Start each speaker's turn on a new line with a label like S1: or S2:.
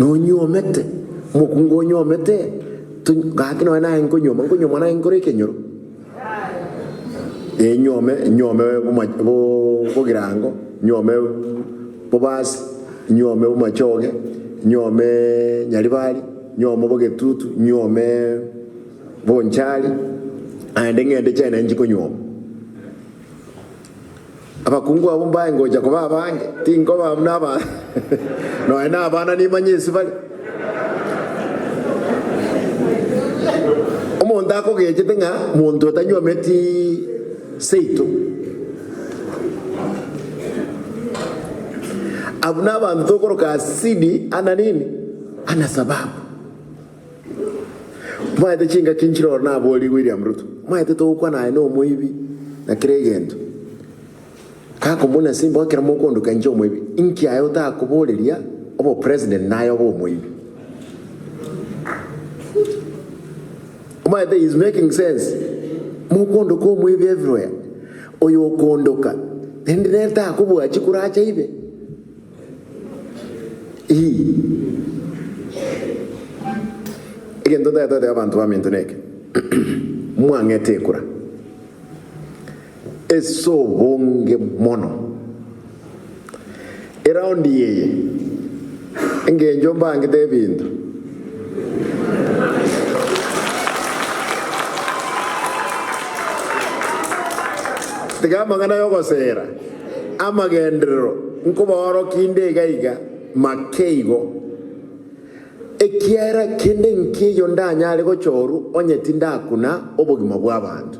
S1: Nonywomete, omokungu onywomete, gaki nonya naye nkonyuoma, nkonyuoma naye nkore ekenyoro. Ee nywome, nywome bogirango, nywome bobasi, nywome bomachoge, nywome nyaribari, nywome bogetutu, nywome bonchari, naende ng'ende chiaye nainche konywoma. Abakungu abwo mbaye ngocha koba abange, tinkoba buna aba nonya na abana nimanye ase bare. Omonto akogechete ng'a monto otanywometi seito. Abwo nabanto tokoroka asidi ana nini? Ana sababu. Omanyete chingaki nchire oro naborie William Ruto, omanyete togokwana aye nomoibi na kera egento. Gakombuna simba ekero mokondoka inche omoibi, inki aye otakoboreria obopresident naye obe omoibi? Omanyete he is making sense, mokondoka omoibi everywhere, oyo okondoka rende nere takobua chikura ache aibe. Ii. Egento ntagete gotebia abanto baminto neke, mwang'ete ekura ase obonge mono. Eraundi eye engencho mbangete ebinto. Tiga amang'ana y'ogosera. Amagenderero nkobaorokia inde iga iga make igo, ekiagera kende nkeiyo ndanyare gochorwa onye tindakuna obogima bw'abanto.